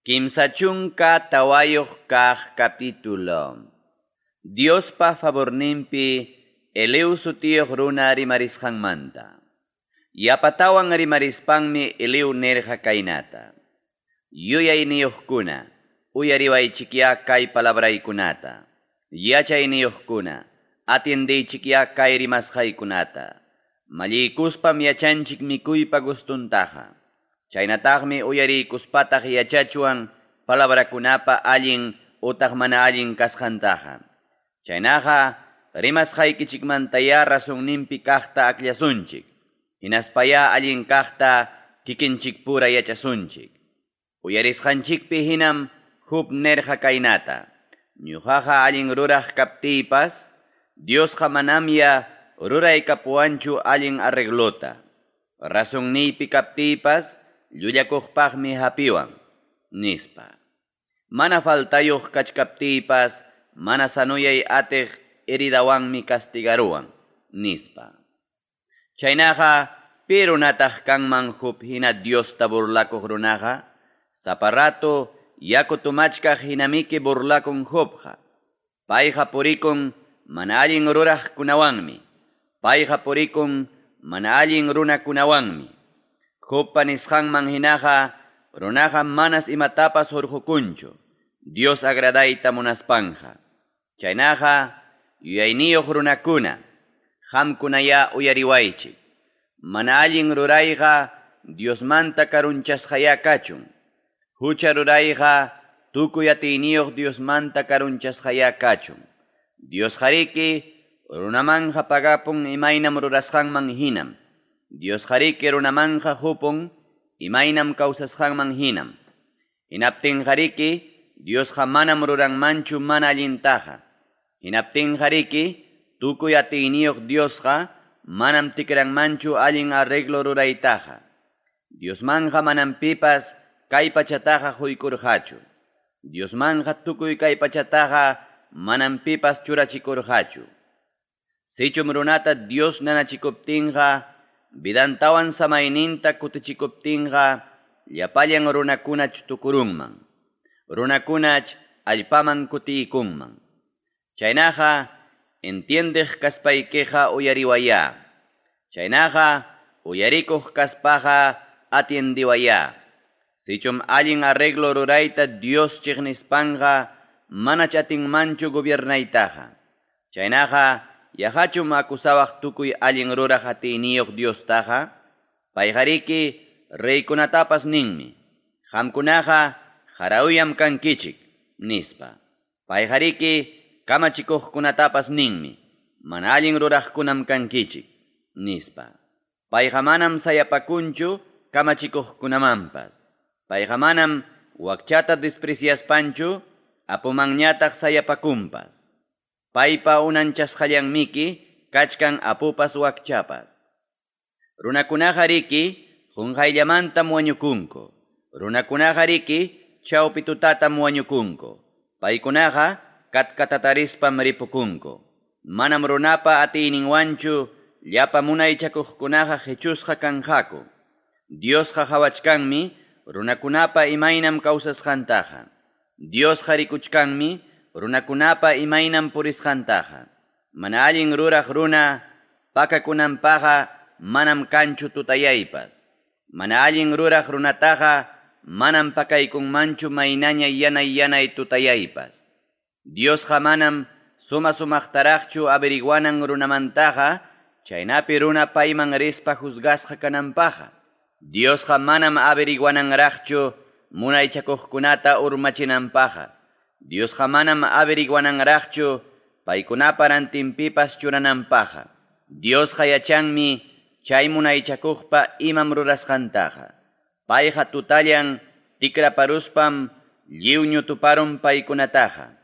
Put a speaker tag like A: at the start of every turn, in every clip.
A: 34 kaq capítulo. Diospa favorninpi Eliú sutiyuq runa rimarisqanmanta. Yapatawan rimarispanmi Eliú nirqa kaynata: Yuyayniyuqkuna, uyariwaychikyá kay palabraykunata. Yachayniyuqkuna, atiendeychikyá kay rimasqaykunata. Malliykuspam yachanchik mikuypa gustuntaqa. Chaynataqmi uyariykuspataq yachachwan palabrakunapa allin utaq mana allin kasqantaqa. Chaynaqa rimasqaykichikmantayá razonninpi kaqta akllasunchik. Hinaspayá allin kaqta kikinchikpura yachasunchik. Uyarisqanchikpi hinam Job nirqa kaynata: Ñuqaqa allin ruraq kaptiypas, Diosqa manamya ruraykapuwanchu allin arreglota. Razonniypi kaptiypas, llullakuqpaqmi hapiwan, nispa. Mana faltayuq kachkaptiypas, mana sanuyay atiq heridawanmi castigaruwan, nispa. Chaynaqa, pi runataq kanman Job hina Diosta burlakuq runaqa? Sapa rato yaku tomachkaq hinamiki burlakun Jobqa. Payqa purikun mana allin ruraqkunawanmi. Payqa purikun mana allin runakunawanmi. Jobpa nisqanman hinaqa runaqa manas imatapas hurqukunchu, Dios agradayta munaspanja. Chaynaqa yuyayniyuq runakuna, qamkunayá uyariwaychik. Mana allin rurayqa Diosmanta karunchasqayá kachun. Hucha rurayqa tukuy atiyniyuq Diosmanta karunchasqayá kachun. Diosqariki runamanja pagapun imaynam rurasqanman hinam. Diosqariki runamanja hupun imaynam kawsasqanman hinam. Hinaptinqariki Diosqa manam ruranmanchu mana allintaqa. Hinaptinqariki tukuy atiyniyuq Diosqa manam tikranmanchu allin arreglo ruraytaqa. Diosmanja manam pipas kay pachataqa huykurqachu. Diosmanja tukuy kay pachataqa manam pipas churachikurqachu. Sichum runata Dios nanachikuptinqa, vidantawan samayninta kutichikuptinqa, llapallan runakunach tukurunman. Runakunach allpaman kutiykunman. Chaynaqa, entiendeq kaspaykiqa uyariwayá. Chaynaqa, uyarikuq kaspaqa atiendiwayá. Sichum allin arreglo rurayta Dios chiqnispanja, manach atinmanchu gobiernaytaqa. Chaynaqa, yaqachum akusawaq tukuy allin ruraq atiyniyuq Diostaqa? Payqariki reykunatapas ninmi: Qamkunaqa qarauyam kankichik, nispa. Payqariki kamachikuqkunatapas ninmi: Mana allin ruraqkunam kankichik, nispa. Payqa manam sayapakunchu kamachikuqkunamanpas. Payqa manam wakchata despreciaspanchu apumanñataq sayapakunpas. Paypa unanchasqallanmiki kachkan apupas wakchapas. Runakunaqa riki qunqayllamantam wañukunku. Runakunaqa riki chawpi tutatam wañukunku. Paykunaqa katkatataриspam ripukunku. Manam runapa atiyninwanchu llapa munaychakuqkunaqa qichusqa kanqaku. Diosqa qawachkanmi runakunapa imaynam kawsasqantaqa. Diosqa rikuchkanmi runakunapa imaynam purisqantaqa. Mana allin ruraq runa pakakunanpaqa manam kanchu tutayaypas. Mana allin ruraq runataqa manam pakaykunmanchu maynaña yanay yanay tutayaypas. Diosqa manam suma sumaqtaraqchu averiguanan runamantaqa, chaynapi runa payman rispa juzgasqa kananpaqa. Diosqa manam averiguananraqchu munaychakuqkunata urmachinanpaqa. Diosqa manam averiguananraqchu paykunapa rantinpipas churananpaqa. Diosqa yachanmi chay munaychakuqpa imam rurasqantaqa. Payqa tutallan tikraparuspam lliw ñutuparun paykunataqa.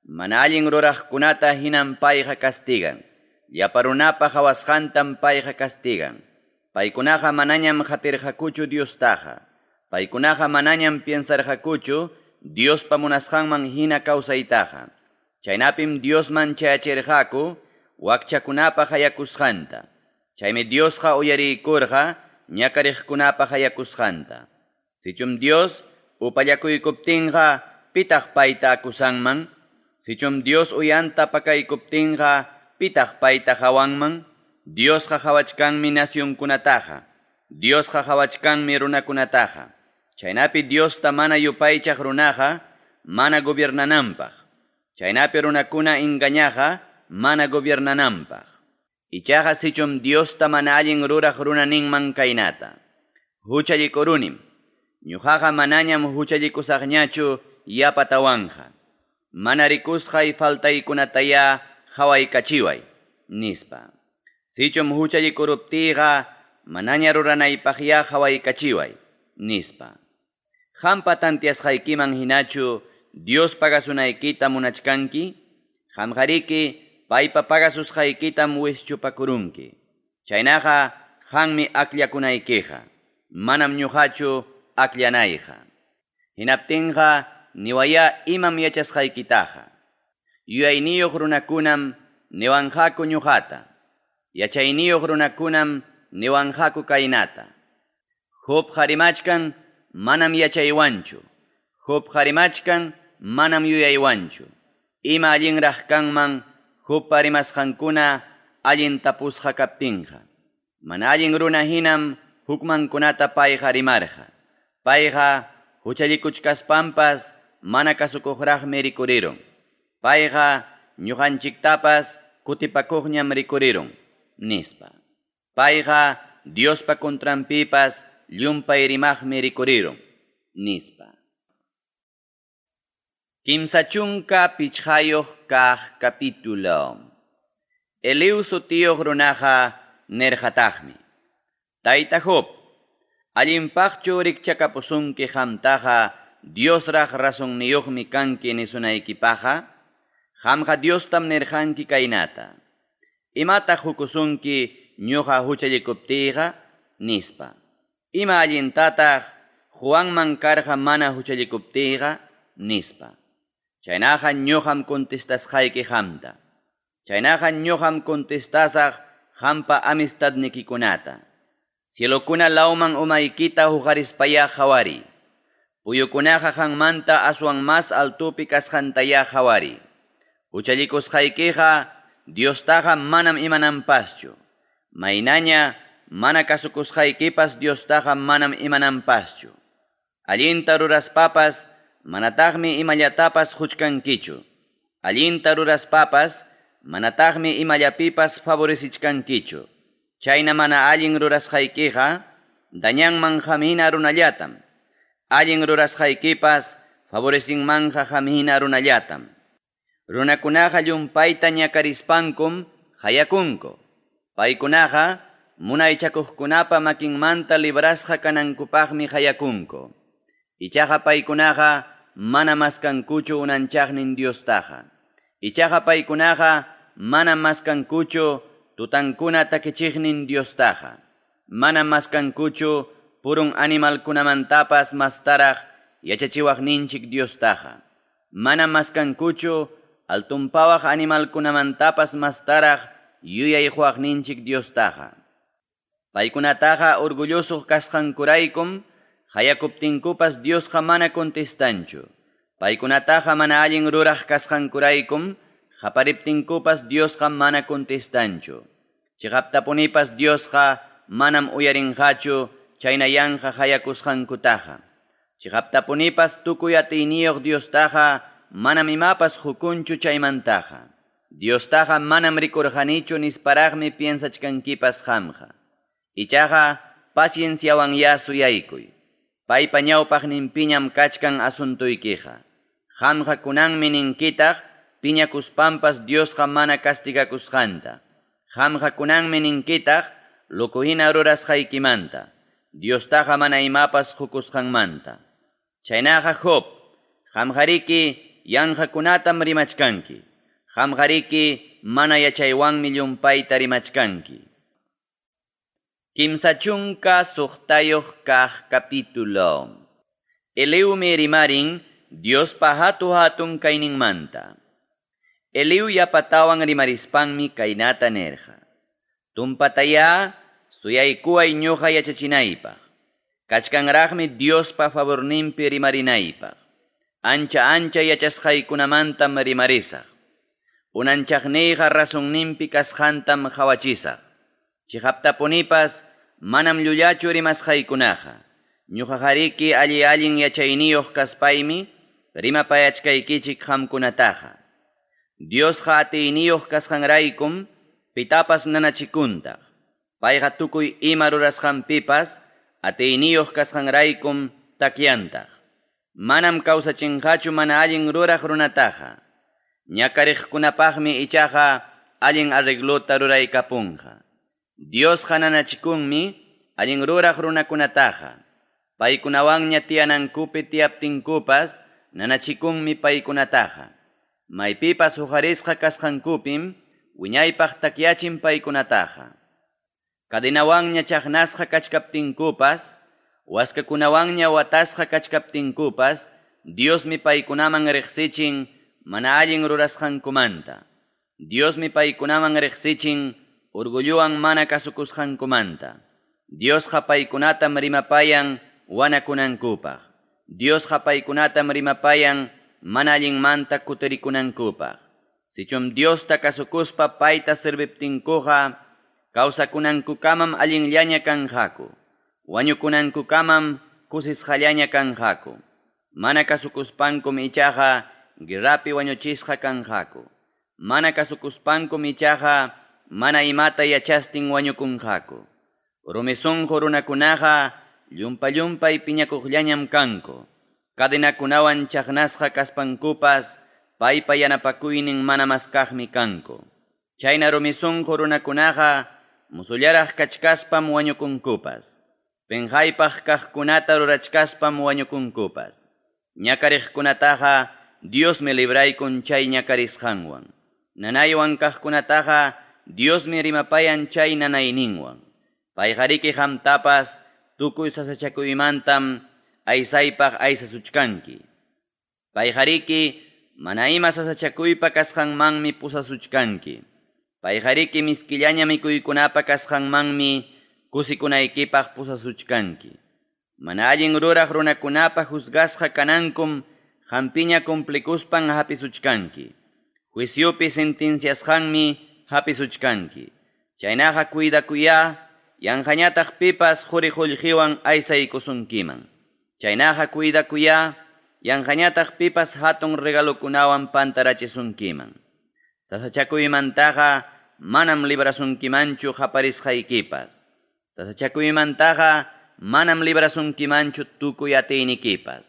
A: Mana allin ruraqkunata hinam payqa castigan. Llapa runapa qawasqantam payqa castigan. Paykunaqa manañam qatirqakuchu Diostaqa. Paykunaqa manañam piensarqakuchu Diospa munasqanman hina kawsaytaqa. Chaynapim Diosman chayachirqaku wakchakunapa hayakusqanta. Chaymi Diosqa uyariykurqa ñakariqkunapa hayakusqanta. Sichum Dios Upallakuykuptinqa, pitaq payta acusanman? Sichum Dios uyanta pakaykuptinqa, pitaq payta qawanman? Diosqa qawachkanmi nacionkunataqa. Diosqa qawachkanmi runakunataqa. Chaynapi Diosta mana yupaychaq runaqa mana gobiernananpaq. Chaynapi runakuna engañaqa mana gobiernananpaq. Ichaqa sichum Diosta mana allin ruraq runa ninman kaynata: Huchallikurunim. Ñuqaqa manañam huchallikusaqñachu yapatawanqa. Mana rikusqay faltaykunatayá qawaykachiway, nispa. Sichum huchallikuruptiyqa manaña ruranaypaqyá qawaykachiway, nispa. Qampa tanteasqaykiman hinachu Dios pagasunaykita munachkanki? Qamqariki paypa pagasusqaykitam wischupakurunki. Chaynaqa qanmi akllakunaykiqa, manam ñuqachu akllanayqa. Hinaptinqa niwayá imam yachasqaykitaqa. Yuyayniyuq runakunam niwanqaku ñuqata. Yachayniyuq runakunam niwanqaku kaynata: Jobqa rimachkan manam yachaywanchu. Jobqa rimachkan manam yuyaywanchu. Ima allinraq kanman Jobpa rimasqankuna allin tapusqa kaptinqa. Mana allin runa hinam hukmankunata payqa rimarqa. Payqa huchallikuchkaspanpas mana kasukuqraqmi rikurirun. Payqa ñuqanchiktapas kutipakuqñam rikurirun, nispa. Payqa Diospa contranpipas llumpay rimaqmi rikurirun, nispa. 35 kaq capítulo. Eliú sutiyuq runaqa nirqataqmi: Tayta Job, allinpaqchu rikchakapusunki qamtaqa Diosraq razonniyuqmi kanki nisunaykipaqqa? Qamqa Diostam nirqanki kaynata: Imataq hukusunki ñuqa huchallikuptiyqa? Nispa. Ima allintataq Juanman karqa mana huchallikuptiyqa? Nispa. Chaynaqa ñuqam contestasqayki qamta. Chaynaqa ñuqam contestasaq qampa amistadnikikunata. Cielokuna lawman umaykita huqarispayá qhawariy. Puyukunaqa qanmanta aswan mas altopi kasqantayá qhawariy. Huchallikusqaykiqa Diostaqa manam imananpaschu. Maynaña mana kasukusqaykipas Diostaqa manam imananpaschu. Allinta ruraspapas manataqmi imallatapas huchkankichu. Allinta ruraspapas manataqmi imallapipas favorecichkankichu. Chayna mana allin rurasqaykiqa dañanman qamhina runallatam. Allin rurasqaykipas favorecinmanja qamhina runallatam. Runakunaqa llumpayta ñakarispankum hayakunku. Paykunaqa munaychakuqkunapa makinmanta librasqa kanankupaqmi hayakunku. Ichaqa paykunaqa mana maskankuchu unanchaqnin Diostaqa. Ichaqa paykunaqa mana maskankuchu tutankuna takichiqnin Diostaqa. Mana maskankuchu purun animalkunamantapas mastaraq yachachiwaqninchik Diostaqa. Mana maskankuchu altunpawaq animalkunamantapas mastaraq yuyayquwaqninchik Diostaqa. Paykunataqa orgulloso kasqankuraykum hayakuptinkupas Diosqa mana contestanchu. Paykunataqa mana allin ruraq kasqankuraykum qapariptinkupas Diosqa mana contestanchu. Chiqaptapunipas Diosqa manam uyarinqachu chayna yanqa hayakusqankutaqa. Chiqaptapunipas tukuy atiyniyuq Diostaqa manam imapas hukunchu chaymantaqa. Diostaqa manam rikurqanichu nisparaqmi piensachkankipas qamqa. Ichaqa pacienciawanyá suyaykuy. Paypa ñawpaqninpiñam kachkan asuntuykiqa. Qamqa kunanmi ninkitaq piñakuspampas Diosqa mana castigakusqanta. Qamqa kunanmi ninkitaq loco hina rurasqaykimanta. Diostaqa mana imapas hukusqanmanta. Chaynaqa Job, qamqariki yanqakunatam rimachkanki. Qamqariki mana yachaywanmi llumpayta rimachkanki. 36 kaq capítulo. Eliumi rimarin Diospa hatu hatun kayninmanta. Eliu yapatawan rimarispanmi kaynata nirqa: Tumpatayá suyaykuway ñuqa yachachinaypaq. Kachkanraqmi Diospa favorninpi rimarinaypaq. Ancha-ancha yachasqaykunamantam rimarisaq. Unanchaqniyqa razonninpi kasqantam qawachisaq. Chiqaptapunipas manam llullachu rimasqaykunaqa. Ñuqaqariki alli-allin yachayniyuq kaspaymi rimapayachkaykichik qamkunataqa. Diosqa atiyniyuq kasqanraykum pitapas nanachikuntaq. Payqa tukuy ima rurasqanpipas atiyniyuq kasqanraykum takyantaq. Manam kawsachinqachu mana allin ruraq runataqa. Ñakariqkunapaqmi ichaqa allin arreglota ruraykapunqa. Diosqa nanachikunmi allin ruraq runakunataqa. Paykunawanña tiyanankupi tiyaptinkupas nanachikunmi paykunataqa. Maypipas huqarisqa kasqankupim wiñaypaq takyachin paykunataqa. Cadenawanña chaqnasqa kachkaptinkupas, waskakunawanña watasqa kachkaptinkupas, Diosmi paykunaman riqsichin mana allin rurasqankumanta. Diosmi paykunaman riqsichin orgullowan mana kasukusqankumanta. Diosqa paykunatam rimapayan wanakunankupaq. Diosqa paykunatam rimapayan mana allinmanta kutirikunankupaq. Sichum Diosta kasukuspa payta serviptinkuqa, kawsakunankukamam allinllaña kanqaku. Wañukunankukamam kusisqallaña kanqaku. Mana kasukuspankum ichaqa guerrapi wañuchisqa kanqaku. Mana kasukuspankum ichaqa mana imata yachastin wañukunqaku. Rumi sunqu runakunaqa llumpa-llumpay piñakuqllañam kanku. Cadenakunawan chaqnasqa kaspankupas paypa yanapakuynin mana maskaqmi kanku. Chayna rumi sunqu runakunaqa musullaraq kachkaspam wañukunkupas. Penqaypaq kaqkunata rurachkaspam wañukunkupas. Ñakariqkunataqa Diosmi libraykun chay ñakarisqanwan. Nanaywan kaqkunataqa Diosmi rimapayan chay nanayninwan. Payqariki qamtapas tukuy sasachakuymantam aysaypaq aysasuchkanki. Payqariki mana ima sasachakuypa kasqanmanmi pusasuchkanki. Payqariki miskillaña mikuykunapa kasqanmanmi kusikunaykipaq pusasuchkanki. Mana allin ruraq runakunapa juzgasqa kanankum qampiña cumplikuspan hapisuchkanki. Juiciopi sentenciasqanmi hapisuchkanki. Chaynaqa cuidakuyá yanqañataq pipas quri qullqiwan aysaykusunkiman. Chaynaqa cuidakuyá yanqañataq pipas hatun regalokunawan pantarachisunkiman. Sasachakuymantaqa manam librasunkimanchu qaparisqaykipas. Sasachakuymantaqa manam librasunkimanchu tukuy atiynikipas.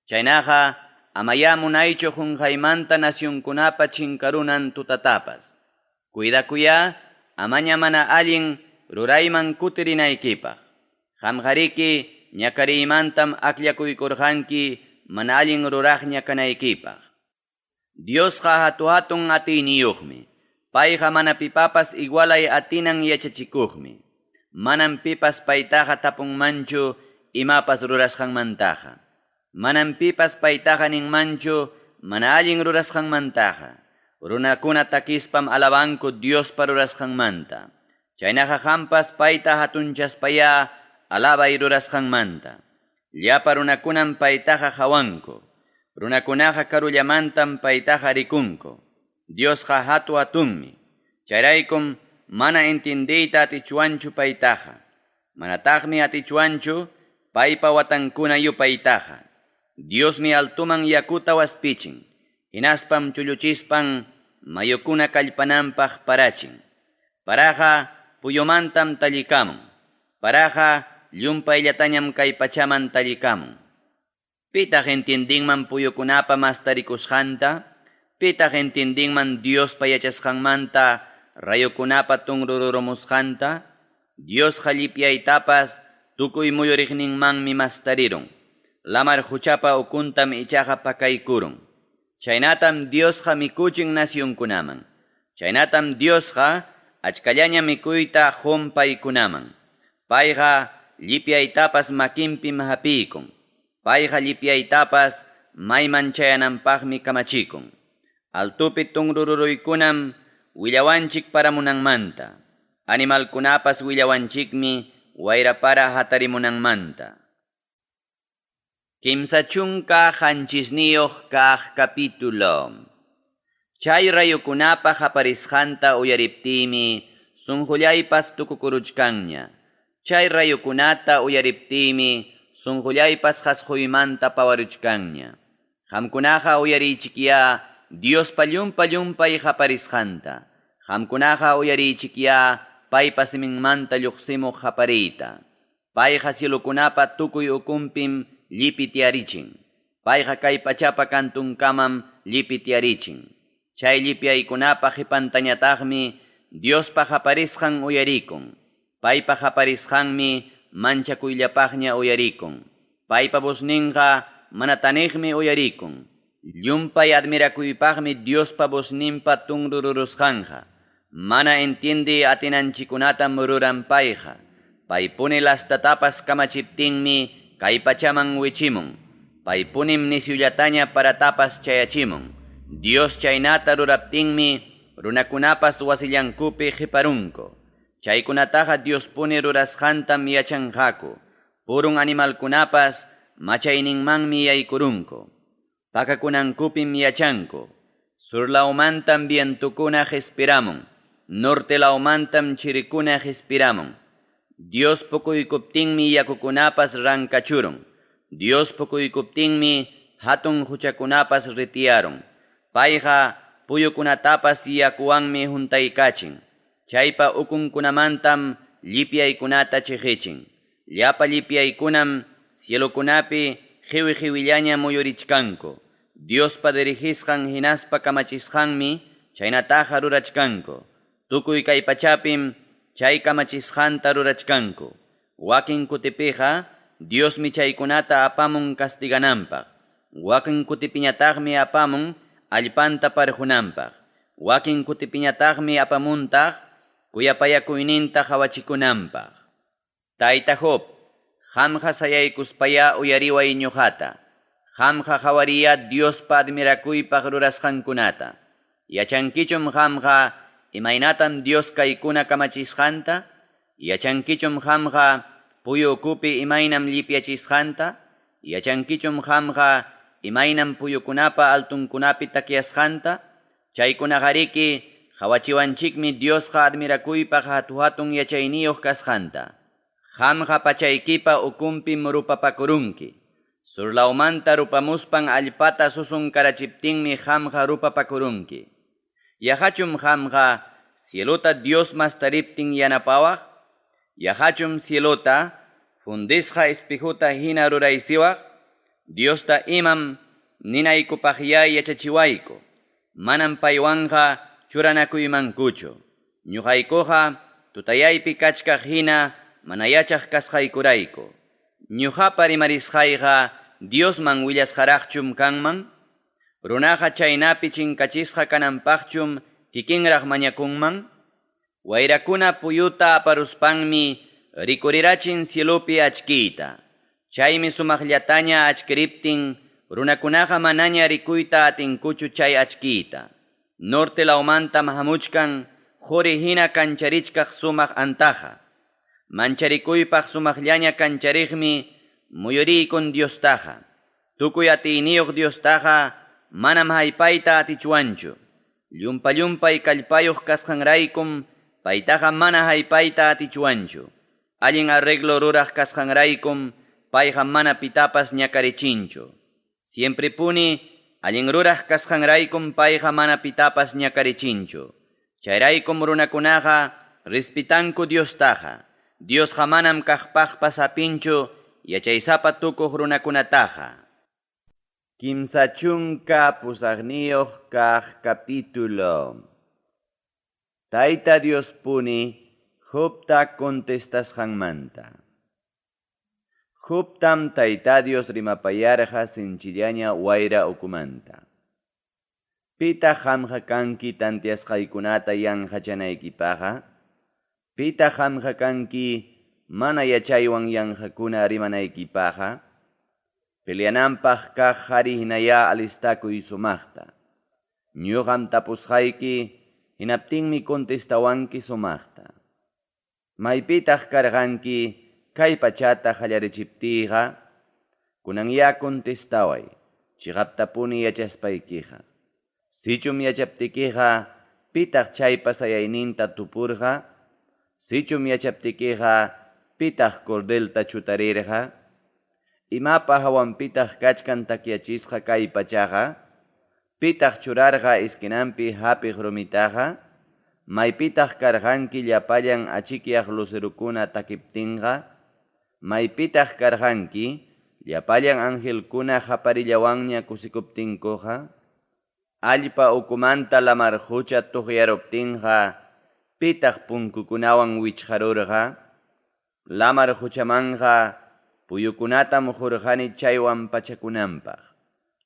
A: Chaynaqa amayá munaychu qunqaymanta nacionkunapa chinkarunan tutatapas. Cuidakuyá amaña mana allin rurayman kutirinaykipaq. Qamqariki ñakariymantam akllakuykurqanki mana allin ruraqña kanaykipaq. Diosqa hatu-hatun atiyniyuqmi. Payqa mana pipapas igualay atinan yachachikuqmi. Manam pipas paytaqa tapunmanchu imapas rurasqanmantaqa. Manam pipas paytaqa ninmanchu mana allin rurasqanmantaqa. Runakuna takispam alabanku Diospa rurasqanmanta. Chaynaqa qampas payta hatunchaspayá alabay rurasqanmanta. Llapa runakunam paytaqa hawanku. Runakunaqa karullamantam paytaqa rikunku. Diosqa hatu hatunmi. Chayraykum mana entiendeyta atichwanchu paytaqa. Manataqmi atichwanchu paypa watankuna yupaytaqa. Diosmi altuman yakuta waspichin. Hinaspam chulluchispan mayukuna kallpananpaq parachin. Paraqa puyumantam tallikamun. Paraqa llumpayllatañam kay pachaman tallikamun. Pitaq entiendinman puyukunapa mastarikusqanta? Pitaq entiendinman Diospa yachasqanmanta rayukunapa tunrururumusqanta? Diosqa llipyaytapas tukuy muyuriqninmanmi mastarirun. Lamar huchapa ukuntam ichaqa pakaykurun. Chaynatam Diosqa mikuchin nacionkunaman. Chaynatam Diosqa achkallaña mikuyta qun paykunaman. Payqa llipyaytapas makinpim hapiykun. Payqa llipyaytapas mayman chayananpaqmi kamachikun. Altupi tunrururuykunam willawanchik paramunanmanta. Animalkunapas willawanchikmi wayra para hatarimunanmanta. 37 kaq capítulo. Chay rayokunapa qaparisqanta uyariptiymi sunqullaypas tukukuruchkanña. Chay rayokunata uyariptiymi sunqullaypas qasquymanta pawaruchkanña. Qamkunaqa uyariychikyá Diospa llumpa-llumpay qaparisqanta. Qamkunaqa uyariychikyá paypa siminmanta lluqsimuq qapariyta. Payqa cielokunapa tukuy ukunpim llipitiarichin. Payqa kay pachapa kantunkamam llipitiarichin. Chay llipyaykunapa qipantañataqmi Diospa qaparisqan uyarikun. Paypa qaparisqanmi manchakuyllapaqña uyarikun. Paypa vozninqa mana taniqmi uyarikun. Llumpay admirakuypaqmi Diospa vozninpa tunrururusqanqa. Mana entiende atinanchikunatam ruran payqa. Paypuni lastatapas kamachiptinmi kay pachaman wichimun. Paypunim nisyullataña paratapas chayachimun. Dios chaynata ruraptinmi runakunapas wasillankupi qiparunku. Chaykunataqa Diospuni rurasqantam yachanqaku. Purun animalkunapas machayninmanmi yaykurunku. Pakakunankupim yachanku. Surlawmantam vientukuna qhispiramun. Norte lawmantam chirikuna qhispiramun. Dios pukuykuptinmi yakukunapas rankachurun. Dios pukuykuptinmi hatun huchakunapas ritiyarun. Payqa puyukunatapas yakuwanmi huntaykachin. Chaypa ukunkunamantam llipyaykunata chiqichin. Llapa llipyaykunam cielokunapi qiwi-qiwillaña muyurichkanku. Diospa dirigisqan hinaspa kamachisqanmi chaynataqa rurachkanku. Tukuy kay pachapim chay kamachisqanta rurachkanku. Wakin kutipiqa Diosmi chaykunata apamun castigananpaq. Wakin kutipiñataqmi apamun allpanta parqunanpaq. Wakin kutipiñataqmi apamuntaq kuyapayakuyninta qawachikunanpaq. Tayta Job, qamqa sayaykuspayá uyariway ñuqata. Qamqa qhawariya Diospa admirakuypaq rurasqankunata. Yachankichum qamqa imaynatam Dios kaykuna kamachisqanta? Yachankichum qamqa puyu ukupi imaynam llipyachisqanta? Yachankichum qamqa imaynam puyukunapa altunkunapi takyasqanta? Chaykunaqariki qawachiwanchikmi Diosqa admirakuypaq hatu-hatun yachayniyuq kasqanta. Qamqa pachaykipa ukunpim rupapakurunki. Surlawmanta rupamuspan allpata susunkarachiptinmi qamqa rupapakurunki. Yaqachum qamqa cielota Dios mastariptin yanapawaq? Yaqachum cielota fundisqa espejuta hina ruraysiwaq? Diosta imam ninaykupaqyá yachachiwayku. Manam paywanqa churanakuymankuchu. Ñuqaykuqa tutayaypi kachkaq hina mana yachaq kasqaykurayku. Ñuqapa rimarisqayqa Diosman willasqaraqchum kanman? Runaqa chaynapi chinkachisqa kananpaqchum kikinraq mañakunman? Wayrakuna puyuta aparuspanmi rikurirachin cielopi achkiyta. Chaymi sumaqllataña achkiriptin runakunaqa manaña rikuyta atinkuchu chay achkiyta. Norte lawmantam hamuchkan quri hina kancharichkaq sumaq antaqa. Mancharikuypaq sumaqllaña kanchariqmi muyuriykun Diostaqa. Tukuy atiyniyuq Diostaqa manam haypayta atichwanchu. Llumpa-llumpay kallpayuq kasqanraykum paytaqa mana haypayta atichwanchu. Allin arreglo ruraq kasqanraykum payqa mana pitapas ñakarichinchu. Siemprepuni allin ruraq kasqanraykum payqa mana pitapas ñakarichinchu. Chayraykum runakunaqa respitanku Diostaqa. Diosqa manam kaqpaqpas hapinchu yachaysapa tukuq runakunataqa. 38 kaq capítulo. Tayta Diospuni Jobta contestasqanmanta. Jobtam Tayta Dios rimapayarqa sinchillaña wayra ukumanta. Pitaq qamqa kanki tantiasqaykunata yanqachanaykipaqqa? Pitaq qamqa kanki mana yachaywan yanqakuna rimanaykipaqqa? Peleananpaq kaq qhari hinayá alistakuy sumaqta. Ñuqam tapusqayki hinaptinmi contestawanki sumaqta. Maypitaq karqanki kay pachata qallarichiptiyqa? Kunanyá contestaway, cheqaptapuni yachaspaykiqa. Sichum yachaptikiqa, pitaq chaypa sayayninta tupurqa? Sichum yachaptikiqa, pitaq cordelta chutarirqa? Imapa hawanpitaq kachkan takyachisqa kay pachaqa? Pitaq churarqa esquinanpi hapiq rumitaqa? Maypitaq karqanki llapallan achikyaq lucerokuna takiptinqa? Maypitaq karqanki llapallan angelkuna qaparillawanña kusikuptinkuqa? Allpa ukumanta lamar qocha toqyaruptinqa, pitaq punkukunawan wichqarurqa? Lamar qochamanqa puyukunatam qorqani chaywan pachakunanpaq.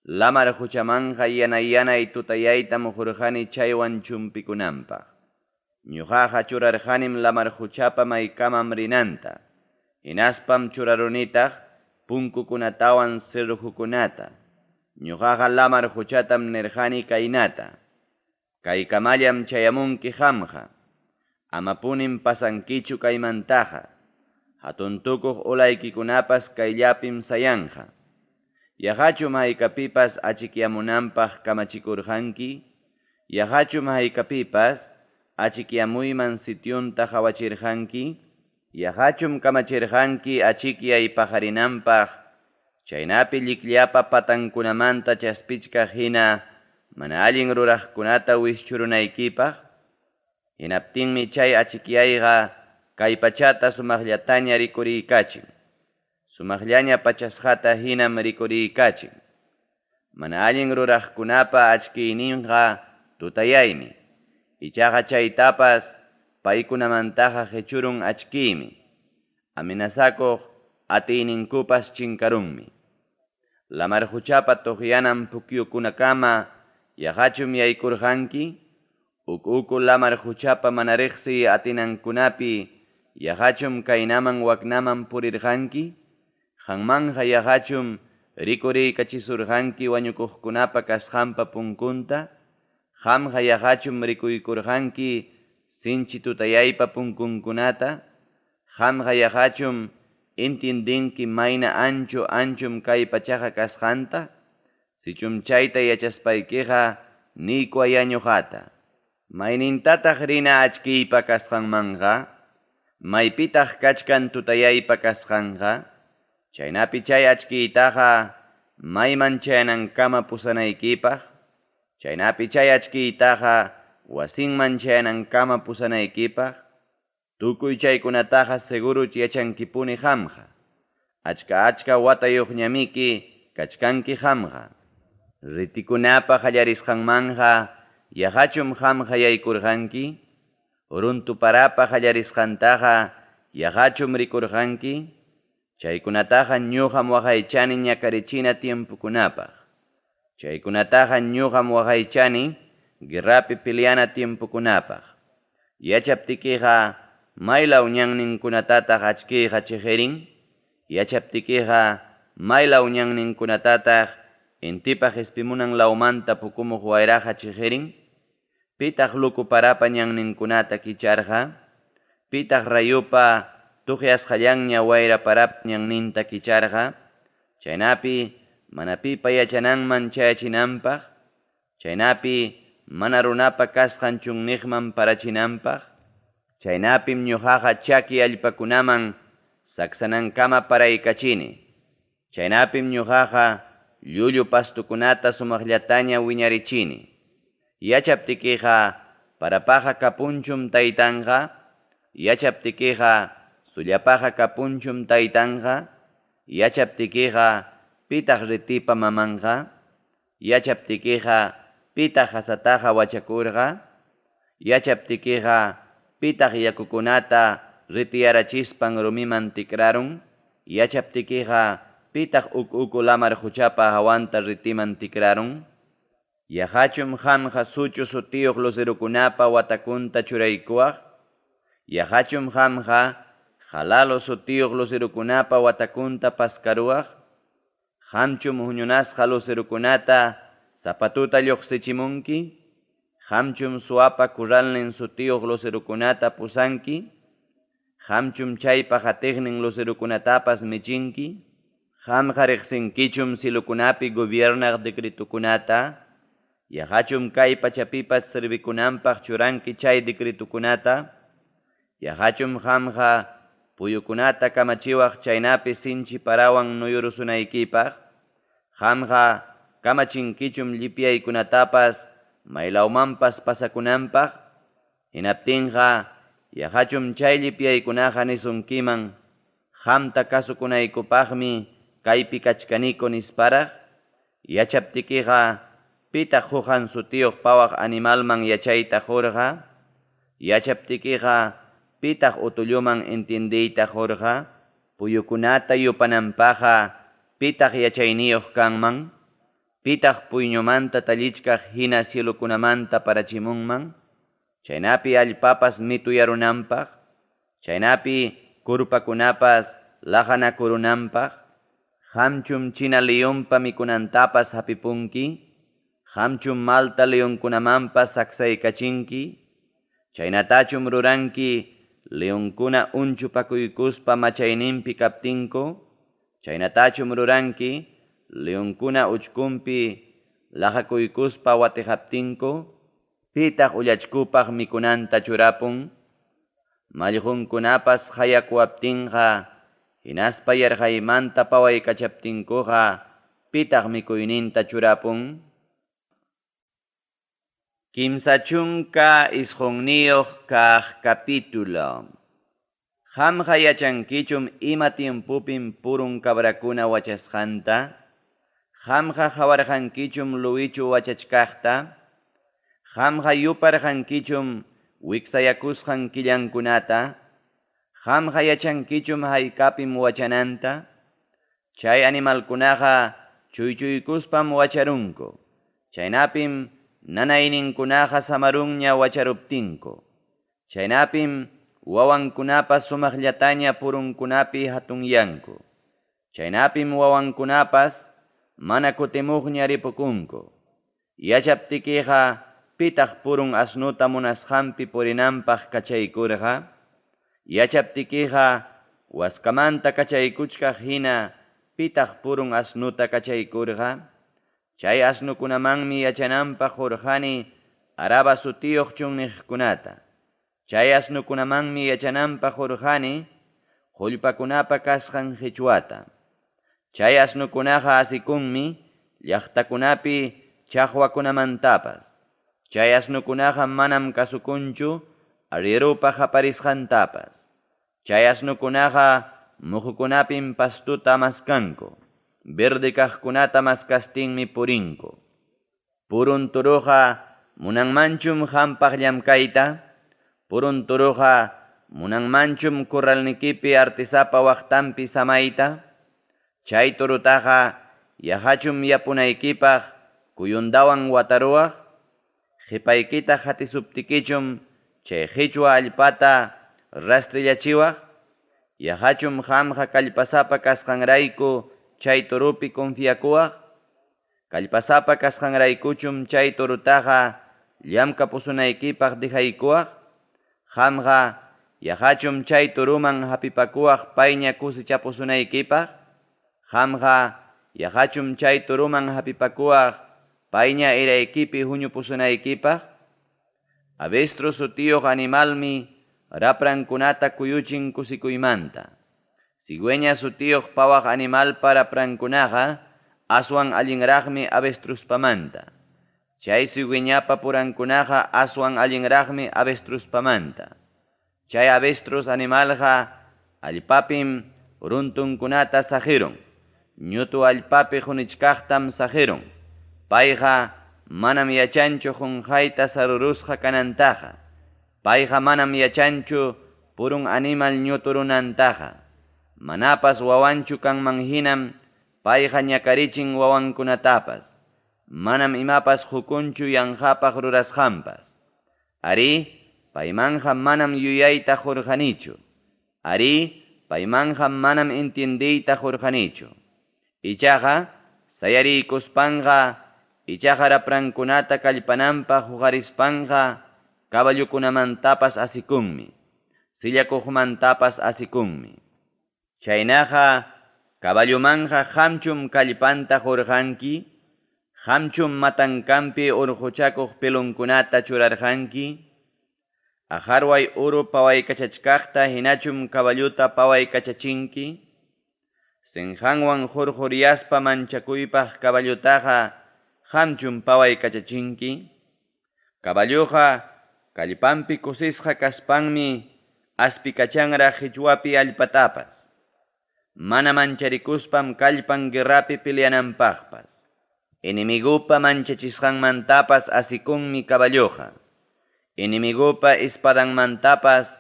A: Lamar qochamanqa yanay-yanay tutayaytam qorqani chaywan chumpikunanpaq. Ñoqaqa churarqanim lamar qochapa maykamam rinanta. Hinaspam churarunitaq punkukunatawan cerrojokunata. Ñoqaqa lamar qochatam nirqani kaynata: Kaykamallam chayamunki qamqa. Amapunim pasankichu kaymantaqa. Hatun tukuq olaykikunapas kayllapim sayanqa. Yaqachum haykapipas achikyamunanpaq kamachikurqanki? Yaqachum haykapipas achikyamuyman sitionta qawachirqanki? Yaqachum kamachirqanki achikyay paqarinanpaq, chaynapi llikllapa patankunamanta chaspichkaq hina mana allin ruraqkunata wischurunaykipaq? Hinaptinmi chay achikyayqa kay pachata sumaqllataña rikuriykachin. Sumaqllaña pachasqata hinam rikuriykachin. Mana allin ruraqkunapa achkiyninqa tutayaymi. Ichaqa chaytapas paykunamantaqa qechurun achkiymi. Amenazakuq atiyninkupas chinkarunmi. Lamar qochapa toqyanan pukyukunakama yaqachum yaykurqanki? Uku lamar qochapa mana riqsiy atinankunapi yaqachum kaynaman waknaman purirqanki? Qanmanqa yaqachum rikuriykachisurqanki wañukuqkunapa kasqanpa punkunta? Qamqa yaqachum rikuykurqanki sinchi tutayaypa punkunkunata? Qamqa yaqachum entiendenki mayna ancho anchum kay pachaqa kasqanta? Sichum chayta yachaspaykiqa niykuwayá ñuqata. Maynintataq rina achkiypa kasqanmanqa? Maypitaq kachkan tutayaypa kasqanqa? Chaynapi chay achkiytaqa mayman chayanankama pusanaykipaq? Chaynapi chay achkiytaqa wasinman chayanankama pusanaykipaq? Tukuy chaykunataqa seguruch yachankipuni qamqa. Achka achka watayuqñamiki kachkanki qamqa. Ritikunapa qallarisqanmanqa yaqachum qamqa yaykurqanki? Runtu parapa qallarisqantaqa yaqachum rikurqanki? Chaykunataqa ñuqam waqaychani ñakarichina tiempokunapaq. Chaykunataqa ñuqam waqaychani guerrapi peleana tiempokunapaq. Yachaptikiqa maylaw ñanninkunatataq achkiyqa chiqirin? Yachaptikiqa maylaw ñanninkunatataq intipa qispimunan lawmanta pukumuq wayraqa chiqirin? Pitaq luku parapa ñanninkunata kicharqa? Pitaq rayupa tuqyasqallanña wayra parap ñanninta kicharqa? Chaynapi mana pipa yachananman chayachinanpaq? Chaynapi mana runapa kasqan chunniqman parachinanpaq? Chaynapim ñuqaqa chaki allpakunaman saksanankama paraykachini. Chaynapim ñuqaqa llullu pastukunata sumaqllataña wiñarichini. Yachaptikiqa parapaqa kapunchum taytanqa? Yachaptikiqa sullapaqa kapunchum taytanqa? Yachaptikiqa pitaq ritipa mamanqa? Yachaptikiqa pitaq hasataqa wachakurqa? Yachaptikiqa pitaq yakukunata ritiyarachispan rumiman tikrarun? Yachaptikiqa pitaq uku lamar qochapa hawanta ritiman tikrarun? Yaqachum qamqa suchu sutiyuq lucerokunapa watakunta churaykuwaq? Yaqachum qamqa jalalo sutiyuq lucerokunapa watakunta paskaruwaq? Qamchum huñunasqa lucerokunata zapatuta lluqsichimunki? Qamchum suwapa kurralnin sutiyuq lucerokunata pusanki? Qamchum chaypa qatiqnin lucerokunatapas michinki? Qamqa reqsinkichum cielokunapi gobiernaq decretokunata? Yaqachum kay pachapipas servikunanpaq churanki chay decretokunata? Yaqachum qamqa puyukunata kamachiwaq chaynapi sinchi parawan nuyurusunaykipaq? Qamqa kamachinkichum llipyaykunatapas maylawmanpas pasakunanpaq? Hinaptinqa yaqachum chay llipyaykunaqa nisunkiman, qamta kasukunaykupaqmi kaypi kachkaniku nisparaq? Yachaptikiqa, pitaq qoqan sutiyuq pawaq animalman yachayta qurqa? Yachaptikiqa, pitaq utulluman entiendeyta qurqa? Puyukunata yupananpaqqa, pitaq yachayniyuq kanman? Pitaq puyñumanta tallichkaq hina cielokunamanta parachimunman? Chaynapi allpapas mituyarunanpaq, chaynapi kurpakunapas laqanakurunanpaq. Qamchum china leonpa mikunantapas hapipunki? Qamchum malta leonkunamanpas saksaykachinki? Chaynatachum ruranki leonkuna unchupakuykuspa machayninpi kaptinku? Chaynatachum ruranki leonkuna uchkunpi laqakuykuspa watiqaptinku? Pitaq ullachkupaq mikunanta churapun? Mallqunkunapas qayakuwaptinqa, hinaspa yarqaymanta pawaykachaptinkuqa, pitaq mikuyninta churapun? 39 kaq capítulo. Qamqa yachankichum ima tiempopim purun cabrakuna wachasqanta? Qamqa qawarqankichum luwichu wachachkaqta? Qamqa yuparqankichum wiksayakusqan killankunata? Qamqa yachankichum haykapim wachananta? Chay animalkunaqa chuychuykuspam wacharunku. Chaynapim nanayninkunaqa samarunña wacharuptinku. Chaynapim wawankunapas sumaqllataña purunkunapi hatunyanku. Chaynapim wawankunapas mana kutimuqña ripukunku. Yachaptikiqa, pitaq purun asnuta munasqanpi purinanpaq kachaykurqa? Yachaptikiqa, waskamanta kachaykuchkaq hina, pitaq purun asnuta kachaykurqa? Chay asnukunamanmi yachananpaq qurqani Araba sutiyuq chunniqkunata. Chay asnukunamanmi yachananpaq qurqani qullpakunapa kasqan qichwata. Chay asnukunaqa asikunmi llaqtakunapi chaqwakunamantapas. Chay asnukunaqa manam kasukunchu arrieropa qaparisqantapas. Chay asnukunaqa muqukunapim pastuta maskanku. Verde kaqkunata maskastinmi purinku. Purun turuqa munanmanchum qampaq llamkayta? Purun turuqa munanmanchum corralnikipi artesapa waqtanpi samayta? Chay turutaqa yaqachum yapunaykipaq kuyundawan wataruwaq? Qipaykita qatisuptikichum chay qichwa allpata rastrillachiwaq? Yaqachum qamqa kallpasapa kasqanrayku chay turupi confiakuwaq? Kallpasapa kasqanraykuchum chay turutaqa llamkapusunaykipaq dejaykuwaq? Qamqa yaqachum chay turuman hapipakuwaq payña kusichapusunaykipaq? Qamqa yaqachum chay turuman hapipakuwaq payña eraykipi huñupusunaykipaq? Avestruz sutiyuq animalmi raprankunata kuyuchin kusikuymanta. Cigüeña sutiyuq pawaq animalpa raprankunaqa aswan allinraqmi avestruzpamanta. Chay cigüeñapa purankunaqa aswan allinraqmi avestruzpamanta. Chay avestruz animalqa allpapim runtunkunata saqirun. Ñutu allpapi qunichkaqtam saqirun. Payqa manam yachanchu qunqayta sarurusqa kanantaqa. Payqa manam yachanchu purun animal ñuturunantaqa. Manapas wawanchu kanman hinam payqa ñakarichin wawankunatapas. Manam imapas hukunchu yanqapaq rurasqanpas. Arí, paymanja manam yuyayta qurqanichu. Arí, paymanja manam entiendeyta qurqanichu. Ichaqa, sayariykuspanqa, ichaqa raprankunata kallpananpaq huqarispanqa, caballokunamantapas asikunmi, sillakuqmantapas asikunmi. Chaynaqa, Caballomanqa qamchum kallpanta qurqanki? Qamchum matankanpi urquchakuq pelonkunata churarqanki? Aqarway uru pawaykachachkaqta hinachum caballota pawaykachachinki? Senqanwan qurquryaspa manchakuypaq caballotaqa qamchum pawaykachachinki? Caballoqa kallpanpi kusisqa kaspanmi aspikachanraq qichwapi allpatapas. Mana mancharikuspam kallpan guerrapi peleananpaqpas. Enemigopa manchachisqanmantapas asikunmi caballoqa. Enemigopa espadanmantapas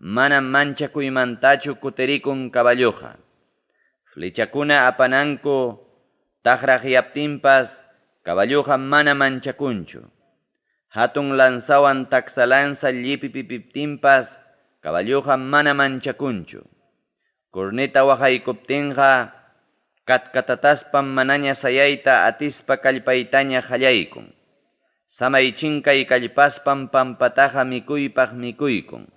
A: manam manchakuymantachu kutirikun caballoqa. Flechakuna apananku taqraqyaptinpas caballoqa mana manchakunchu. Hatun lanzawan taksa lanza llipipiptinpas caballoqa mana manchakunchu. Corneta waqaykuptinqa katkatataspam manaña sayayta atispa kallpaytaña qallaykun. Samay chinkay kallpaspam pampataqa mikuypaq mikuykun.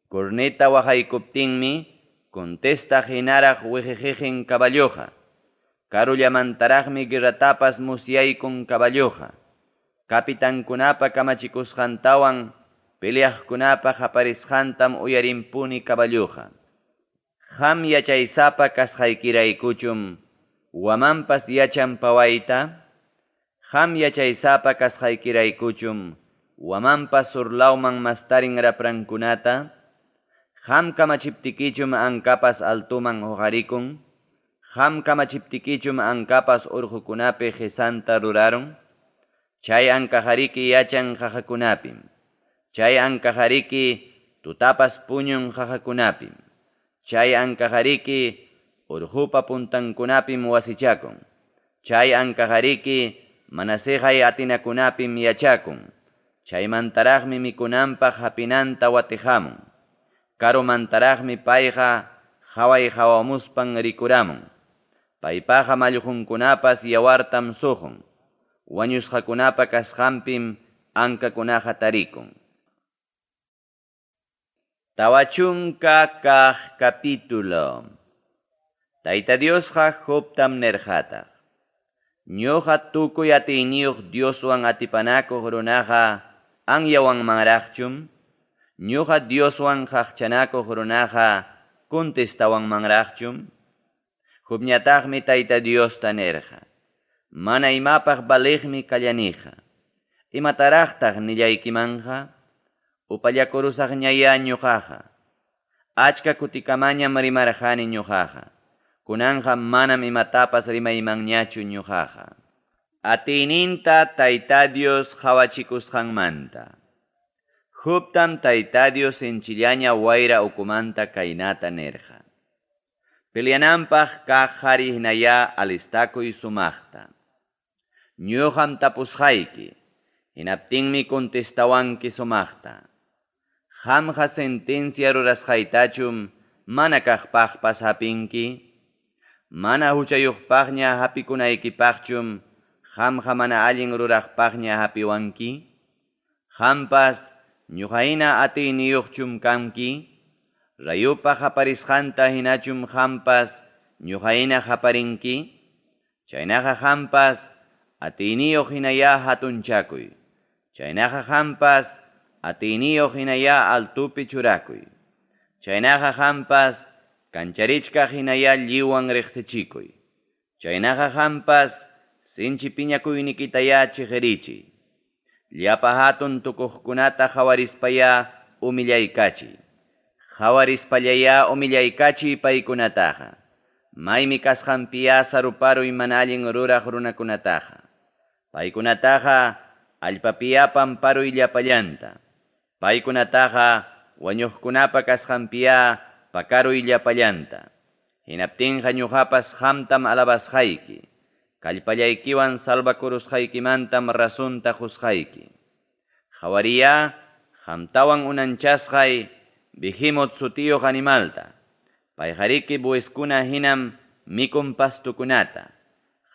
A: Corneta waqaykuptinmi contestaq hinaraq wiqiqiqin caballoqa. Karullamantaraqmi guerratapas musyaykun caballoqa. Capitankunapa kamachikusqantawan peleaqkunapa qaparisqantam uyarinpuni caballoqa. Qam yachaysapa kasqaykiraykuchum wamanpas yachan pawayta? Qam yachaysapa kasqaykiraykuchum wamanpas surlawman mastarin raprankunata? Qam kamachiptikichum ankapas altoman hoqarikun? Qam kamachiptikichum ankapas urqukunapi qisanta rurarun? Chay ankaqariki yachan qaqakunapim. Chay ankaqariki tutapas puñun qaqakunapim. Chay ankaqariki urqupa puntankunapim wasichakun. Chay ankaqariki mana siqay atinakunapim yachakun. Chaymantaraqmi mikunanpaq hapinanta watiqamun. Karumantaraqmi payqa qaway qawamuspan rikuramun. Paypaqa mallqunkunapas yawartam suqun. Wañusqakunapa kasqanpim ankakunaqa tarikun. 40 kaq capítulo. Tayta Diosqa Jobtam nirqataq. Ñuqa tukuy atiyniyuq Dioswan atipanakuq runaqa anyawanmanraqchum? Ñuqa Dioswan qaqchanakuq runaqa contestawanmanraqchum? Jobñataqmi Tayta Diosta nirqa. Mana imapaq valiqmi kallaniqa. Imataraqtaq nillaykimanqa? Upallakurusaqñayá ñuqaqa. Achka kutikamañam rimarqani ñuqaqa. Kunanqa manam imatapas rimaymanñachu ñuqaqa. Atiyninta Tayta Dios qawachikusqanmanta. Jobtam Tayta Dios sinchillaña wayra ukumanta kaynata nirqa. Peleananpaq kaq qari hinayá alistakuy sumaqta. Ñuqam tapusqayki, hinaptinmi contestawanki sumaqta. Qamqa sentencia rurasqaytachum mana kaqpaqpas hapinki? Mana huchayuqpaqña hapikunaykipaqchum qamqa mana allin ruraqpaqña hapiwanki? Qampas ñuqahina atiyniyuqchum kanki? Rayupa qaparisqanta hinachum qampas ñuqahina qaparinki? Chaynaqa qampas atiyniyuq hinayá hatunchakuy. Chaynaqa qampas atiyniyuq hinayá altopi churakuy. Chaynaqa qampas kancharichkaq hinayá lliwwan riqsichikuy. Chaynaqa qampas sinchi piñakuynikitayá chiqirichiy. Llapa hatun tukuqkunata qhawarispayá humillaykachiy. Qhawarispallayá humillaykachiy paykunataqa. Maymi kasqanpiyá saruparuy mana allin ruraq runakunataqa. Paykunataqa allpapiyá pamparuy llapallanta. Paykunataqa wañuqkunapa kasqanpiyá pakaruy llapallanta. Hinaptinqa ñuqapas qamtam alabasqayki. Kallpallaykiwan salvakurusqaykimantam razonta qusqayki. Qhawariyá qamtawan unanchasqay Behemot sutiyuq animalta. Payqariki bueyskuna hinam mikun pastukunata.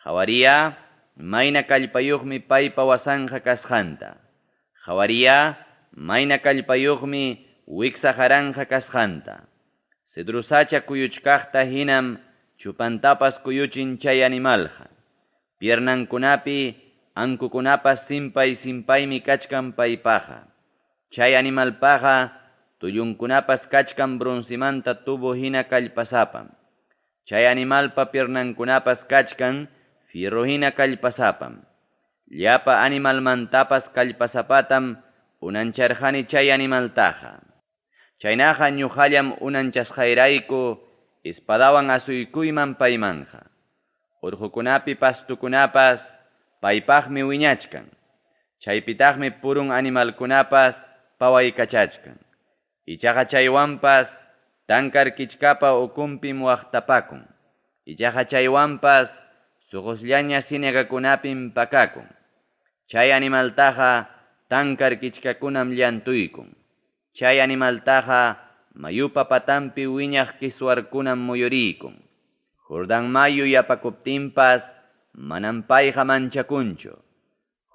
A: Qhawariyá mayna kallpayuqmi paypa wasanqa kasqanta. Qhawariyá mayna kallpayuqmi wiksa qaranqa kasqanta. Cedro sacha kuyuchkaqta hinam chupantapas kuyuchin chay animalqa. Piernankunapi ankukunapas simpay-simpaymi kachkan paypaqa. Chay animalpaqa tullunkunapas kachkan broncemanta tubo hina kallpasapam. Chay animalpa piernankunapas kachkan fierro hina kallpasapam. Llapa animalmantapas kallpasapatam unancharqani chay animaltaqa. Chaynaqa ñuqallam unanchasqayrayku espadawan asuykuyman paymanja. Urqukunapi pastukunapas paypaqmi wiñachkan. Chaypitaqmi purun animalkunapas pawaykachachkan. Ichaqa chaywanpas tankar kichkapa ukunpim waqtapakun. Ichaqa chaywanpas suqusllaña ciénagakunapim pakakun. Chay animaltaqa tankar kichkakunam llantuykun. Chay animaltaqa mayupa patampi wiñaq kiswarkunam muyuriykun. Jordán mayu yapakuptinpas manam payqa manchakunchu.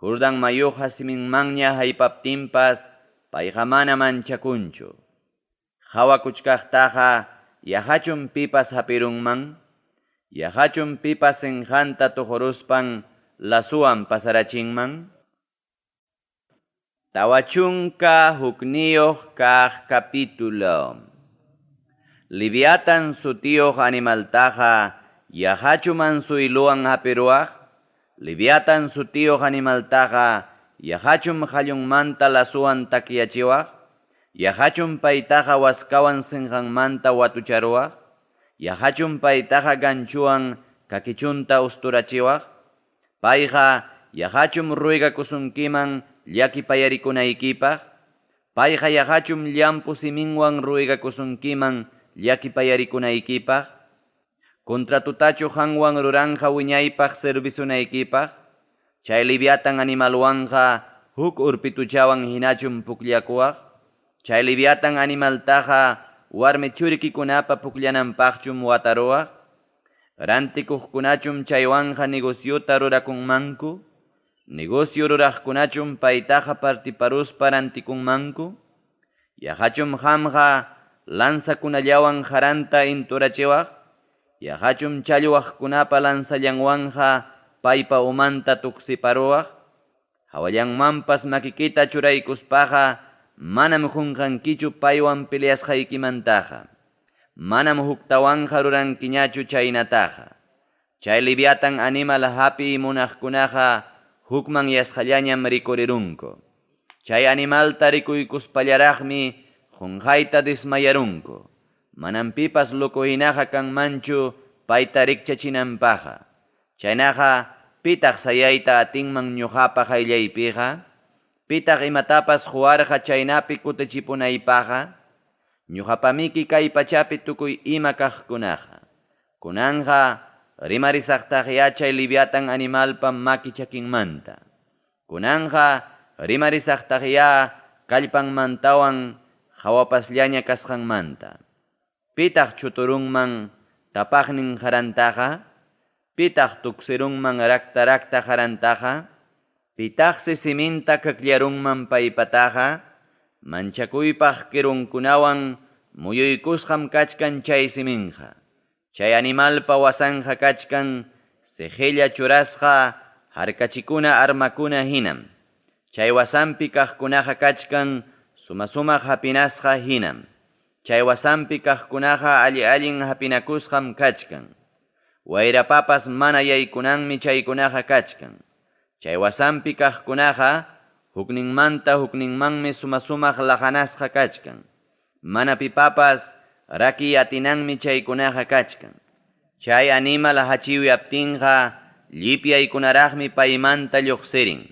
A: Jordán mayuqa siminmanña haypaptinpas payqa mana manchakunchu. Hawakuchkaqtaqa yaqachum pipas hapirunman, yaqachum pipas sinqanta tuquruspan lasuwan pasarachinman. 41 kaq capítulo. Liviatan sutiyuq animaltaqa yaqachum anzuyluwan hapiruwaq. Liviatan sutiyuq animaltaqa yaqachum qallunmanta lasuwan takyachiwaq. Yaqachum paytaqa waskawan sinqanmanta watucharuwaq. Yaqachum paytaqa ganchuwan kakichunta usturachiwaq. Payqa yaqachum ruegakusunkiman llakipayarikunaykipaq. Payqa yaqachum llampu siminwan ruegakusunkiman llakipayarikunaykipaq. Contratutachu qanwan ruranqa wiñaypaq servisunaykipaq. Chay liviatan animalwanqa huk urpituchawan hinachum pukllakuwaq. Chay liviatan animaltaqa warmi churikikunapa pukllananpaqchum wataruwaq. Rantikuqkunachum chaywanqa negociota rurakunmanku. Negocio ruraqkunachum paytaqa partiparuspa rantikunmanku. Yaqachum qamqa lanzakunallawan haranta inturachiwaq. Yaqachum challwaqkunapa lanzallanwanqa paypa umanta tuksiparuwaq. Hawallanmanpas makikita churaykuspaqa manam qunqankichu paywan peleasqaykimantaqa. Manam huktawanqa rurankiñachu chaynataqa. Chay liviatan animal hapi munaqkunaqa hukman yasqallañam rikurirunku. Chay animalta rikuykuspallaraqmi qunqayta desmayarunku. Manam pipas loco hinaqa kanmanchu payta rikchachinanpaqqa. Chaynaqa pitaq sayayta atinman ñuqapa qayllaypiqa. Pitaq imatapas huwarqa chaynapi kutichipunaypaqqa. Ñuqapamiki kay pachapi tukuy ima kaqkunaqa. Kunanqa rimarisaqtaq chay liviatan animalpa maki chakinmanta. Kunanqa rimarisaqtaq kallpanmantawan hawapasllaña kasqanmanta. Pitaq chuturunman tapaqnin harantaqa. Pitaq tuksirunman rakta harantaqa. Pitaqsi siminta kaklarunman paypataqa. Manchakuypaq kirunkunawan muyuykusqam kachkan chay siminqa. Chay animalpa wasanja kachkan sejella churasqa harkachikuna armakuna hinam. Chay wasampi kaqkunaqa kachkan suma-sumaq hapinasqa hinam. Chay wasampi kaqkunaqa alli-allin hapinakusqam kachkan. Wayrapapas mana yaykunanmi chaykunaqa kachkan. Chay wasampi kaqkunaqa hukninmanta hukninmanmi suma-sumaq laqanasqa kachkan. Mana pipapas raki atinanmi chaykunaqa kachkan. Chay animal hachiwyaptinqa llipyaykunaraqmi paymanta lluqsirin.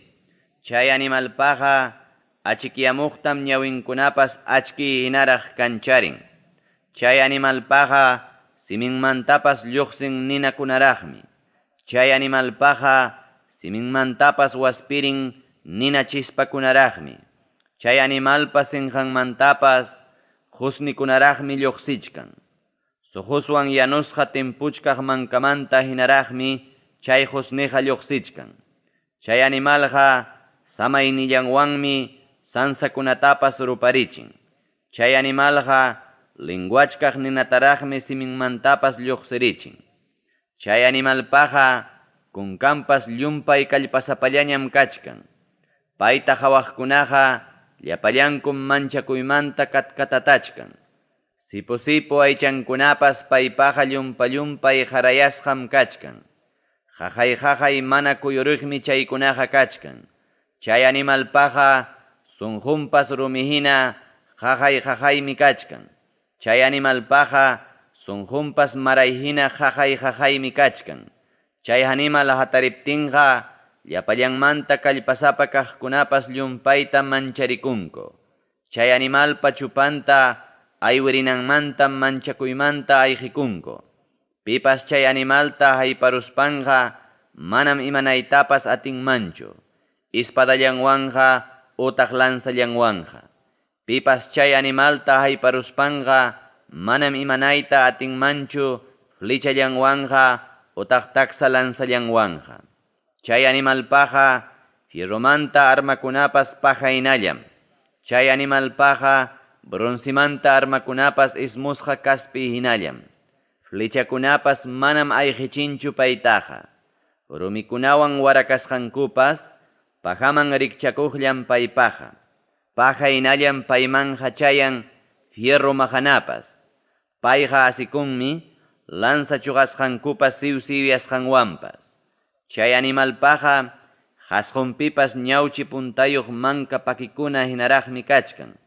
A: Chay animalpaqa achikyamuqtam ñawinkunapas achki hinaraq kancharin. Chay animalpaqa siminmantapas lluqsin ninakunaraqmi. Chay animalpaqa siminmantapas waspirin nina chispakunaraqmi. Chay animalpa sinqanmantapas qusnikunaraqmi lluqsichkan. Suquswan yanusqa timpuchkaq mankamanta hinaraqmi chay qusniqa lluqsichkan. Chay animalqa samaynillanwanmi sansakunatapas ruparichin. Chay animalqa linguachkaq ninataraqmi siminmantapas lluqsirichin. Chay animalpaqa kunkanpas llumpay kallpasapallañam kachkan. Payta qawaqkunaqa llapallankum manchakuymanta katkatatachkan. Sipu-sipu aychankunapas paypaqa llumpa-llumpay qarayasqam kachkan. Qaqay-qaqay mana kuyuriqmi chaykunaqa kachkan. Chay animalpaqa sunqunpas rumi hina qaqay-qaqaymi kachkan. Chay animalpaqa sunqunpas maray hina qaqay-qaqaymi kachkan. Chay animal hatariptinqa llapallanmanta kallpasapa kaqkunapas llumpaytam mancharikunku. Chay animalpa chupanta aywirinanmantam manchakuymanta ayqikunku. Pipas chay animalta hayparuspanqa manam imanaytapas atinmanchu. Espadallanwanqa utaq lanzallanwanqa. Pipas chay animalta hayparuspanqa manam imanayta atinmanchu flechallanwanqa utaq taksa lanzallanwanqa. Chay animalpaqa fierromanta armakunapas paja hinallam. Chay animalpaqa broncemanta armakunapas ismusqa kaspi hinallam. Flechakunapas manam ayqichinchu paytaqa. Rumikunawan warakasqankupas pajaman rikchakuqllam paypaqa. Paja hinallam paymanqa chayan fierro maqanapas. Payqa asikunmi lanza chuqasqankupas siwsiwyasqanwanpas. Chay animalpaqa qasqunpipas ñawchi puntayuq manka pakikuna hinaraqmi kachkan.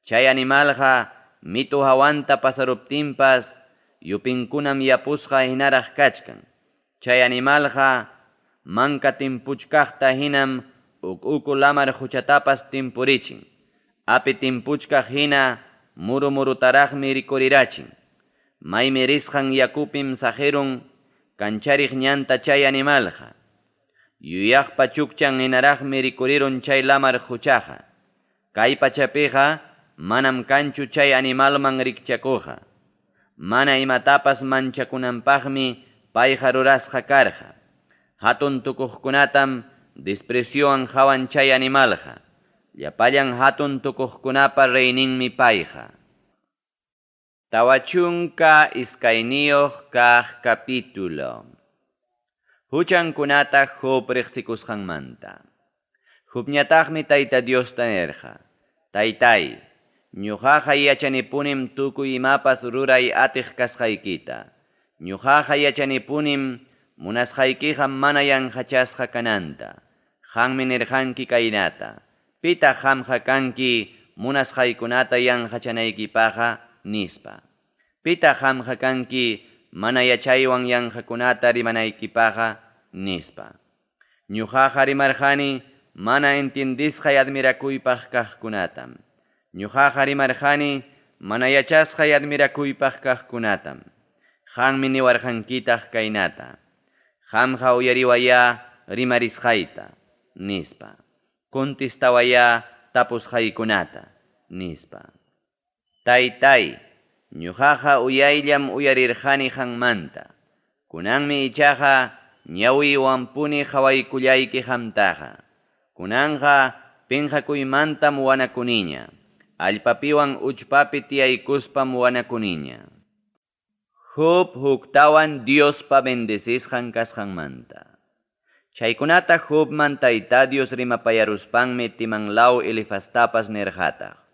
A: Chay animalqa mitu hawanta pasaruptinpas yupinkunam yapusqa hinaraq kachkan. Chay animalqa manka timpuchkaqta hinam uk-uku lamar quchatapas timpurichin. Api timpuchkaq hina muru-murutaraqmi rikurirachin. Maymi risqan yakupim saqirun kanchariq ñanta chay animalqa. Yuyaqpa chukchan hinaraqmi rikurirun chay lamar quchaqa. Kay pachapiqa manam kanchu chay animalman rikchakuqa. Mana imatapas manchakunanpaqmi payqa rurasqa karqa. Hatun tukuqkunatam despreciowan qawan chay animalqa. Llapallan hatun tukuqkunapa reyninmi payqa. 42 kaq capítulo. Huchankunata Job riqsikusqanmanta. Jobñataqmi Tayta Diosta nirqa: Taytay, ñuqaqa yachanipunim tukuy imapas ruray atiq kasqaykita. Ñuqaqa yachanipunim munasqaykiqa mana yanqachasqa kananta. Qanmi nirqanki kaynata: Pitaq qamqa kanki munasqaykunata yanqachanaykipaqqa? Nispa. Pitaq qamqa kanki mana yachaywan yanqakunata rimanaykipaqqa? Nispa. Ñuqaqa rimarqani mana entiendisqay admirakuypaq kaqkunatam. Ñuqaqa rimarqani mana yachasqay admirakuypaq kaqkunatam. Qanmi niwarqankitaq kaynata: Qamqa uyariwayá rimarisqayta, nispa. Contestawayá tapusqaykunata, nispa. Taytay, ñuqaqa uyayllam uyarirqani qanmanta. Kunanmi ichaqa ñawiywanpuni qawaykullayki qamtaqa. Kunanqa pinqakuymantam wanakuniña. Allpapiwan uchpapi tiyaykuspam wanakuniña. Job huktawan Diospa bendecisqan kasqanmanta. Chaykunata Jobman Tayta Dios rimapayaruspanmi Timanlaw Elifastapas nirqataq: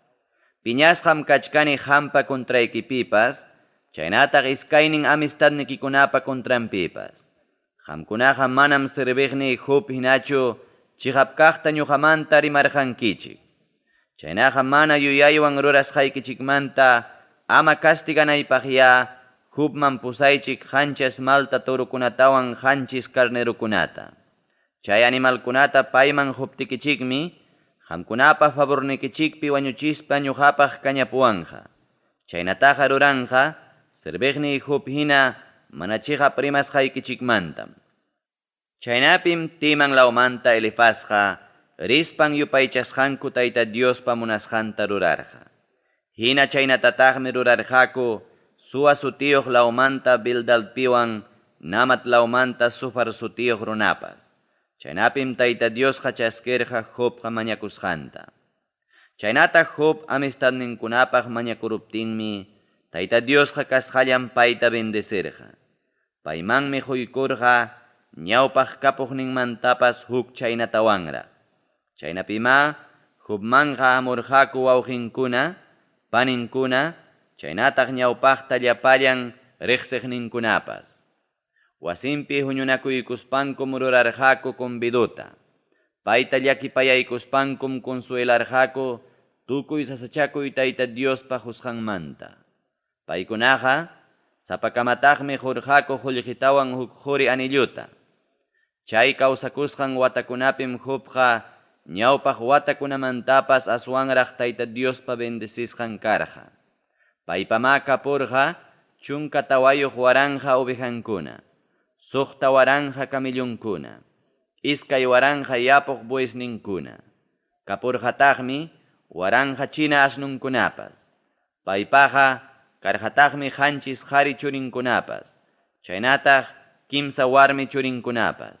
A: Piñasqam kachkani qampa contraykipipas, chaynataq iskaynin amistadnikikunapa contranpipas. Qamkunaqa manam serviqniy Job hinachu chiqap kaqta ñuqamanta rimarqankichik. Chaynaqa mana yuyaywan rurasqaykichikmanta ama castiganaypaqyá Jobman pusaychik 7 malta torokunatawan 7 carnerokunata. Chay animalkunata payman quptikichikmi qamkunapa favornikichikpi wañuchispa ñuqapaq kañapuwanqa. Chaynataqa ruranqa serviqniy Job hina mana chiqap rimasqaykichikmantam. Chaynapim Timan lawmanta Elifazqa rispan yupaychasqanku Tayta Diospa munasqanta rurarqa. Hina chaynatataqmi rurarqaku Sua sutiyuq lawmanta Bildadpiwan Namat lawmanta Zofar sutiyuq runapas. Chaynapim Tayta Diosqa chaskirqa Jobqa mañakusqanta. Chaynata Job amistadninkunapaq mañakuruptinmi Tayta Diosqa kasqallan payta bendecirqa. Paymanmi qoykurqa ñawpaq kapuqninmantapas huk chaynatawanraq. Chaynapimá Jobmanqa hamurqaku wawqenkuna, paninkuna, chaynataq ñawpaqta llapallan reqsiqninkunapas. Wasinpi huñunakuykuspankum rurarqaku convidota. Payta llakipayaykuspankum consuelarqaku tukuy sasachakuy Tayta Diospa qosqanmanta. Paykunaqa sapakamataqmi qorqaku qollqetawan huk qori anillota. Chay kawsakusqan watakunapim Jobqa ñawpaq watakunamantapas aswanraq Tayta Diospa bendecisqan karqa. Paypamá kapurqa 14,000 ovejankuna, 6000 camellonkuna, 2000 yapuq bueyesninkuna. Kapurqataqmi 1000 china asnunkunapas. Paypaqa karqataqmi 7 qari churinkunapas, chaynataq 3 warmi churinkunapas.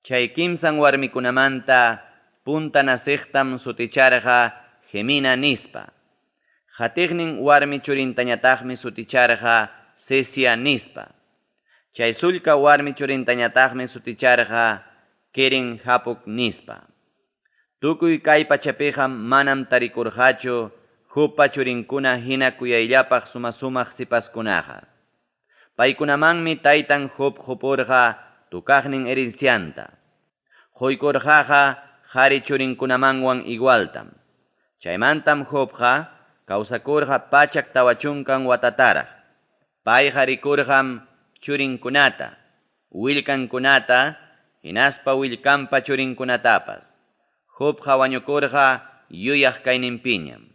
A: Chay kimsan warmikunamanta punta naciqtam suticharqa Gemina nispa. Qatiqnin warmi churintañataqmi suticharqa Cesia nispa. Chay sullka warmi churintañataqmi suticharqa Keren Hapuk nispa. Tukuy kay pachapiqa manam tarikurqachu Jobpa churinkuna hina kuyayllapaq suma-sumaq sipaskunaqa. Paykunamanmi taytan Job qopurqa tukaqnin herencianta. Qoykurqaqa qari churinkunamanwan igualtam. Chaymantam Jobqa kawsakurqa 140 watataraq. Payqa rikurqam churinkunata, willkankunata, hinaspa willkanpa churinkunatapas. Jobqa wañukurqa yuyaq kayninpiñam.